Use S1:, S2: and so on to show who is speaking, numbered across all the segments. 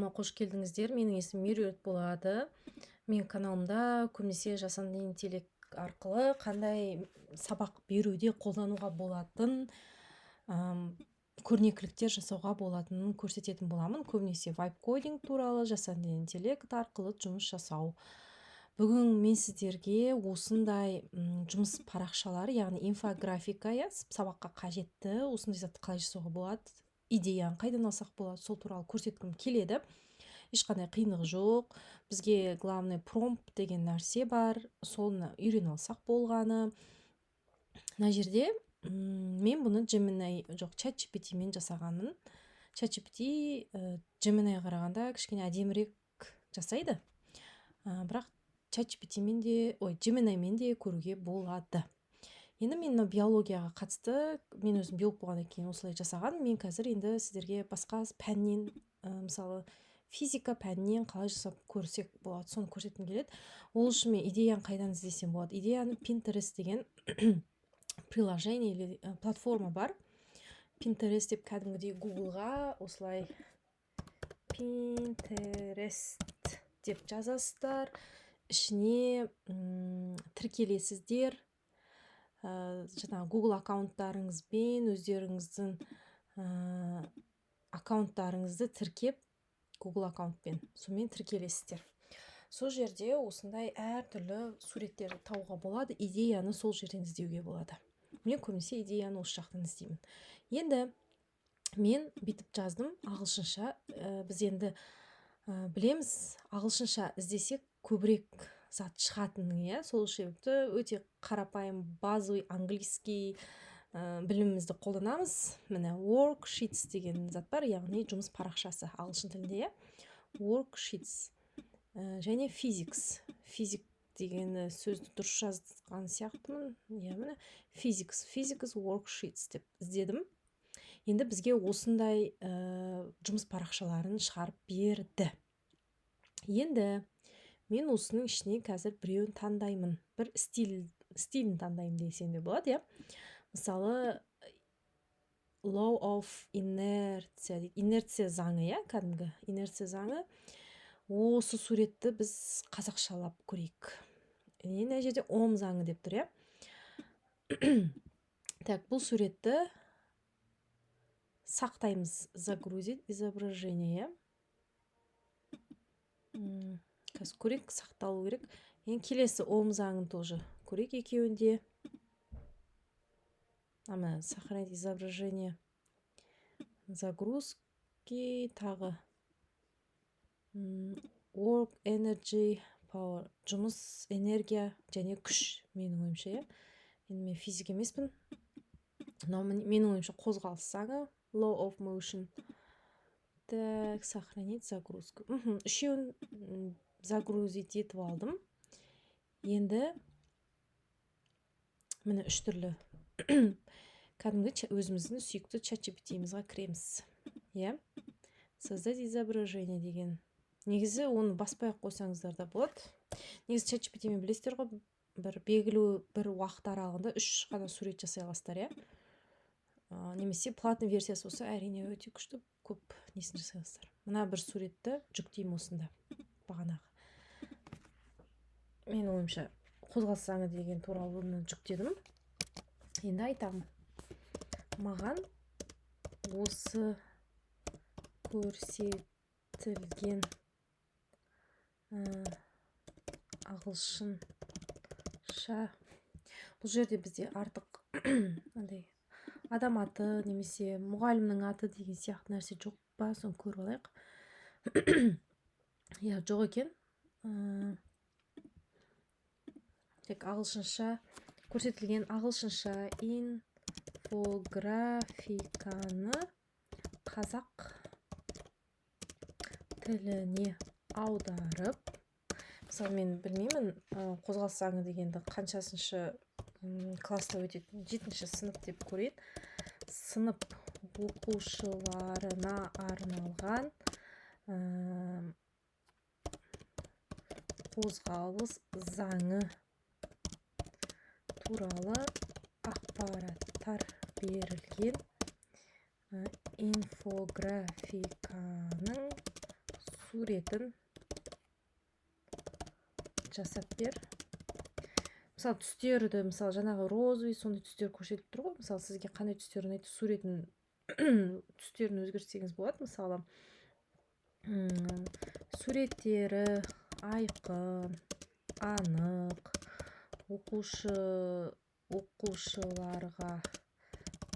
S1: Қош келдіңіздер! Менің есімім Меруерт болады. Менің каналымда көбінесе жасанды интеллект арқылы қандай сабақ беруде қолдануға болатын көрнекіліктер жасауға болатынын көрсететін боламын. Көбінесе vibe coding туралы, жасанды интеллект арқылы жұмыс жасау. Бүгін мен сіздерге осындай жұмыс парақшалары, яғни инфографика, иә, сабаққа қажетті осындай затты қалай жасауға болады, идеяны қайдан алсақ болады, сол туралы көрсеткім келеді. Ешқандай қиындығы жоқ. Бізге главный промпт деген нәрсе бар, соны үйрене алсақ болғаны. Мына жерде мен бұны Gemini, жоқ, ChatGPT мен жасағанмын. ChatGPT Gemini қарағанда кішкене әдемірек жасайды, бірақ ChatGPT мен де, ой, Gemini мен де көруге болады. Енді мен мынау биологияға қатысты, мен өзім биолог болғаннан кейін осылай жасаған. Мен қазір енді сіздерге басқа пәннен, мысалы, физика пәнінен қалай жасап көрсек болады, соны көрсеткім келеді. Ол үшін мен идеяны қайдан іздесем болады? Идеяны Pinterest деген приложение или платформа бар. Pinterest деп кәдімгідей Гуглға осылай Pinterest деп жазасыздар, ішіне тіркелесіздер, жаңағы Google аккаунттарыңызбен өздеріңіздің аккаунттарыңызды тіркеп, Google аккаунтпен сонымен тіркелесіздер. Сол жерде осындай әртүрлі суреттерді табуға болады, идеяны сол жерден іздеуге болады. Мен көбінесе идеяны осы жақтан іздеймін. Енді мен бүйтіп жаздым ағылшынша. Біз енді білеміз, ағылшынша іздесек, көбірек зат шығатынын, иә. Сол себепті өте қарапайым базовый английский білімімізді қолданамыз. Міне, worksheets деген зат бар, яғни жұмыс парақшасы ағылшын тілінде, иә, worksheets және physics. Физик деген сөзді дұрыс жазған сияқтымын, иә. Міне, physics, physics worksheets деп іздедім. Енді бізге осындай жұмыс парақшаларын шығарып берді. Енді мен осының ішінен қазір біреуін таңдаймын, бір стилін таңдаймын десем де болады, иә. Мысалы, law of inertia дейді, инерция заңы, иә, кәдімгі инерция заңы. Осы суретті біз қазақшалап көрейік. Мына жерде Ом заңы деп тұр, иә. Так, бұл суретті сақтаймыз, загрузить изображение, иә. Қазір көрейік, сақталу керек. Енді келесі Ом заңын тоже көрейік екеуін де. Міне, сохранить изображение, загрузки. Тағы work, energy, power, жұмыс, энергия және күш, менің ойымша, иә. Енді мен физик емеспін. Мынау менің ойымша қозғалыс заңы, law of motion. Так, сохранить загрузку. Үшеуін загрузить етіп алдым. Енді міне, үш түрлі. Кәдімгі өзіміздің сүйікті Чат кіреміз, иә. Создать изображение деген, негізі оны баспай ақ қойсаңыздар да болады. Негізі Чат мен, білесіздер ғой, бір белгілі бір уақыт аралығында үш қана сурет жасай аласыздар, иә. Немесе платный версиясы болса, әрине, өте күшті, көп несін жасай аласыздар. Мына бір суретті жүктеймін осында. Бағанағы, менің ойымша, қозғалыс заңы деген туралы бұны жүктедім. Енді айтамын: маған осы көрсетілген ағылшынша, бұл жерде бізде артық андай адам аты немесе мұғалімнің аты деген сияқты нәрсе жоқ па, соны көріп алайық. Иә, жоқ екен. Тек ағылшынша көрсетілген ағылшынша инфографиканы қазақ тіліне аударып, мысалы, мен білмеймін, қозғалыс заңы дегенді қаншасыншы класста өтетін, жетінші сынып деп көрейін, сынып оқушыларына арналған қозғалыс заңы туралы ақпараттар берілген инфографиканың суретін жасап бер. Мысалы, түстерді, мысалы, жаңағы розовый сондай түстер көрсетіп тұр ғой. Мысалы, сізге қандай түстер ұнайды, суретін түстерін өзгертсеңіз болады. Мысалы, суреттері айқын, анық, оқушыларға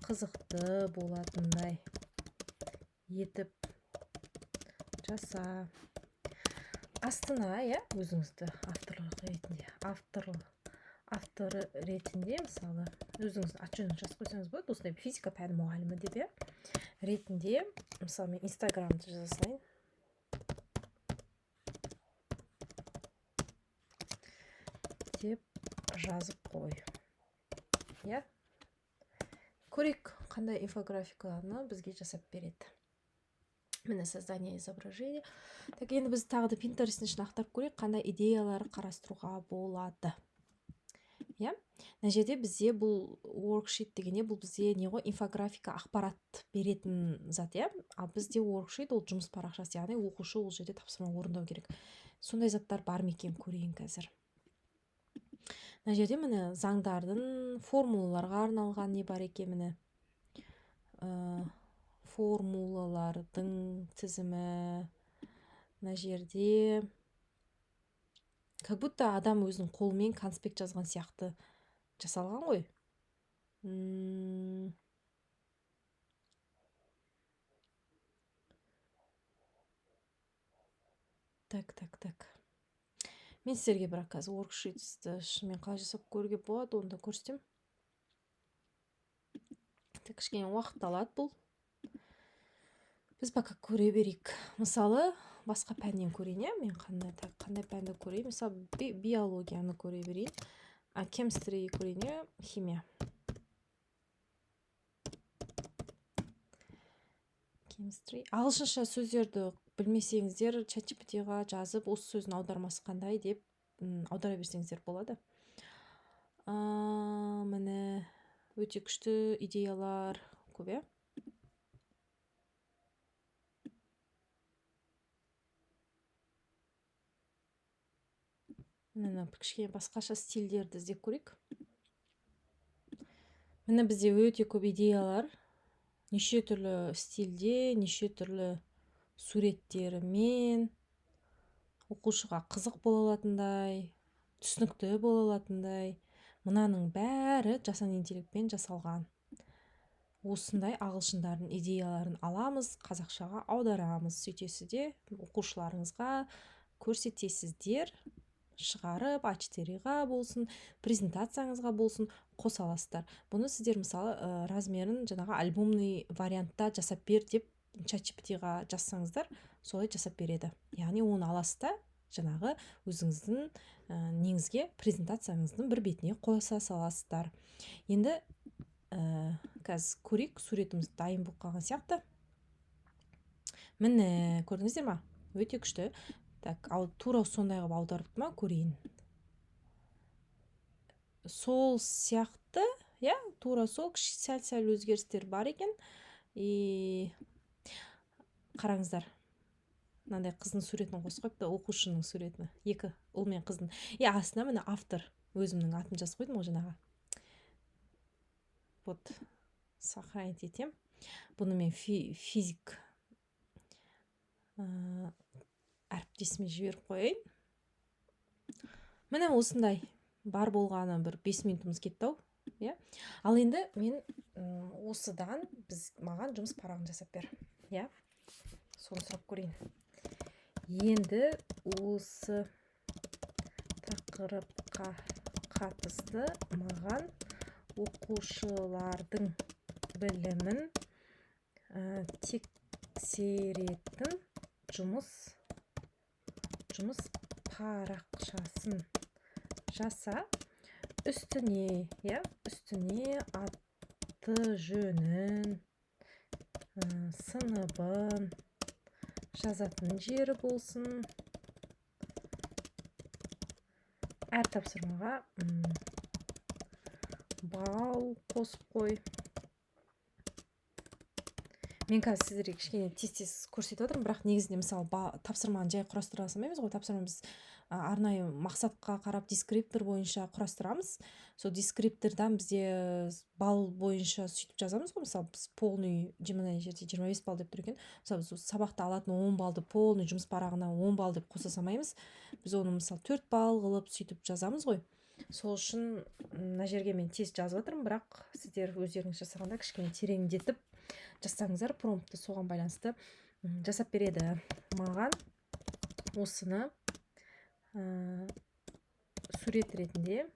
S1: қызықты болатындай етіп жаса. Астына, иә, өзіңізді авторлық ретінде, авторы ретінде, мысалы, өзіңіз аты жөнін жазып қойсаңыз болады. Осындай физика пәні мұғалімі деп, иә, ретінде, мысалы, мен Инстаграмды жаза салайын. Деп жазып қой. Иә? Көрейік, қандай инфографиканы бізге жасап береді. Міне, создание изображения. Так, енді біз тағы да Pinterest-ін ішін ақтарып көрейік, қандай идеялар қарастыруға болады. Иә? Мына жерде бізде бұл worksheet дегенде бұл бізде не ғой, инфографика, ақпарат беретін зат, иә? Ал бізде worksheet ол жұмыс парақшасы, яғни оқушы ол жерде тапсырма орындау керек. Сондай заттар бар ма екен, көрейін қазір. Мына жерде міне заңдардың формулаларға арналған не бар екен, міне. Формулалардың тізімі. Мына жерде как будто адам өзінің қолымен конспект жазған сияқты жасалған ғой. Так, так, так. Мен сіздерге бірақ қазір worksheetsті шынымен қалай жасап көруге болады, оны да көрсетемін. Так, кішкене уақыт алады бұл. Біз пока көре берейік. Мысалы, басқа пәннен көрейін, иә? Мен қандай пәнді көрейін? Мысалы, биологияны көре берейін. Chemistry көрейін, иә? Химия. Chemistry. Ағылшынша сөздерді білмесеңіздер, ChatGPT-ға жазып, осы сөздің аудармасы қандай деп, аудара берсеңіздер болады. Міне, өте күшті идеялар көп, иә? Міне, кішкене басқаша стильдерді іздеп көрейік. Міне, бізде өте көп идеялар. Неше түрлі стильде, неше түрлі суреттерімен оқушыға қызық бола алатындай, түсінікті бола алатындай. Мынаның бәрі жасанды интеллектпен жасалған. Осындай ағылшындардың идеяларын аламыз, қазақшаға аударамыз. Сөйтесіз де оқушыларыңызға көрсетесіздер, шығарып А4-ға болсын, презентацияңызға болсын қоса аласыздар. Бұны сіздер, мысалы, размерін жаңағы альбомный вариантта жасап бер деп ChatGPT-ға жазсаңыздар, солай жасап береді. Яғни оны аласыз да жаңағы өзіңіздің, неңізге, презентацияңыздың бір бетіне қоса саласыздар. Енді, қазір көрейік, суретіміз дайын болып қалған сияқты. Міне, көрдіңіздер ма? Өте күшті. Так, ал тура сондай қылып аударыпты ма, көрейін. Сол сияқты, иә, тура сол, сәл-сәл өзгерістер бар екен. И қараңыздар, мынандай қыздың суретін қосып қойыпты, оқушының суретін, екі ұл мен қыздың. И астына міне автор, өзімнің атын жазып қойдым ғой жаңағы. Вот, сохранить етем. Бұны мен физик, әріптесіме жіберіп қояйын. Міне осындай бар болғаны бір 5 минутымыз кетті ау, иә? Ал енді мен, осыдан маған жұмыс парағын жасап бер, иә? Соны сұрап көрейін. Енді осы тақырыпқа қатысты маған оқушылардың білімін, тексеретін жұмыс парақшасын жаса, үстіне, иә, үстіне аты жөнін, сыныбын жазатын жері болсын. Әр тапсырмаға, балл қосып қой. Мен қазір сіздерге кішкене тез тез көрсетіп жатырмын, бірақ негізінде, мысалы, тапсырманы жай құрастыра салмаймыз ғой. Тапсырманы біз арнайы мақсатқа қарап, дескриптор бойынша құрастырамыз. Сол дескриптордан бізде балл бойынша сөйтіп жазамыз ғой. Мысалы, біз полный, мына жерде 25 балл деп тұр екен. Мысалы, біз сабақта алатын 10 баллды полный жұмыс парағына 10 балл деп қоса салмаймыз. Біз оны, мысалы, 4 балл қылып, сөйтіп жазамыз ғой. Сол үшін мына жерге мен тез жазып жатырмын, бірақ сіздер өздеріңіз жасағанда кішкене тереңдетіп жазсаңыздар, промптты соған байланысты жасап береді. Маған осыны сурет ретінде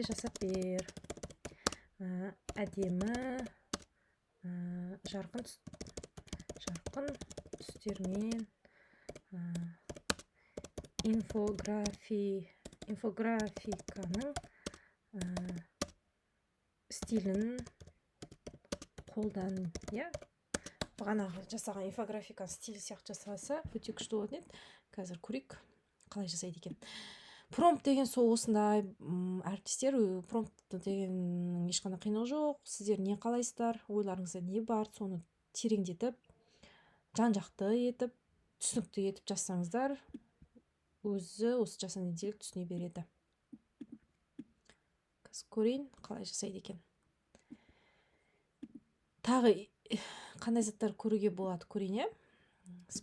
S1: жасап бер, әдемі, жарқын түстермен, инфографиканың стилін қолдан. Иә, бағанағы жасаған инфографика стилі сияқты жасаса, өте күшті болатын еді. Қазір көрейік, қалай жасайды екен. Промпт деген сол осындай, әріптестер. Промпт дегеннің ешқандай қиындығы жоқ. Сіздер не қалайсыздар, ойларыңызда не бар, соны тереңдетіп, жан жақты етіп, түсінікті етіп жазсаңыздар, өзі осы жасанды интеллект түсіне береді. Қазір көрейін, қалай жасайды екен. Тағы қандай заттар көруге болады, көрейін. Иә,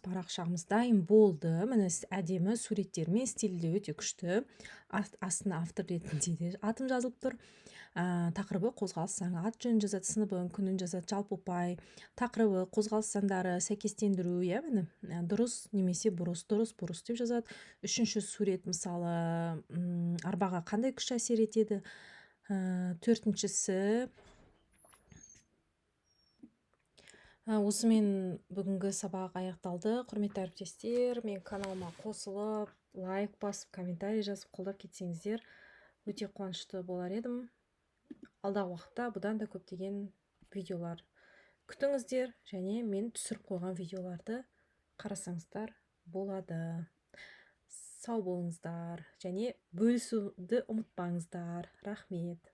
S1: парақшамыз дайын болды. Міне, әдемі суреттермен, стилі де өте күшті. Астына автор ретінде де атым жазылып тұр. Тақырыбы «Қозғалыс заңы», ат жөнін жазады, сыныбын, күнін жазады, жалпы ұпай, тақырыбы «Қозғалыс заңдары», сәйкестендіру. Иә, міне, дұрыс немесе бұрыс, дұрыс, бұрыс деп жазады. Үшінші сурет, мысалы, арбаға қандай күш әсер етеді? Төртіншісі. Осымен бүгінгі сабақ аяқталды. Құрметті әріптестер, мен каналыма қосылып, лайк басып, комментарий жазып, қолдап кетсеңіздер, өте қуанышты болар едім. Алдағы уақытта бұдан да көптеген видеолар күтіңіздер және мен түсіріп қойған видеоларды қарасаңыздар болады. Сау болыңыздар және бөлісуді ұмытпаңыздар. Рахмет.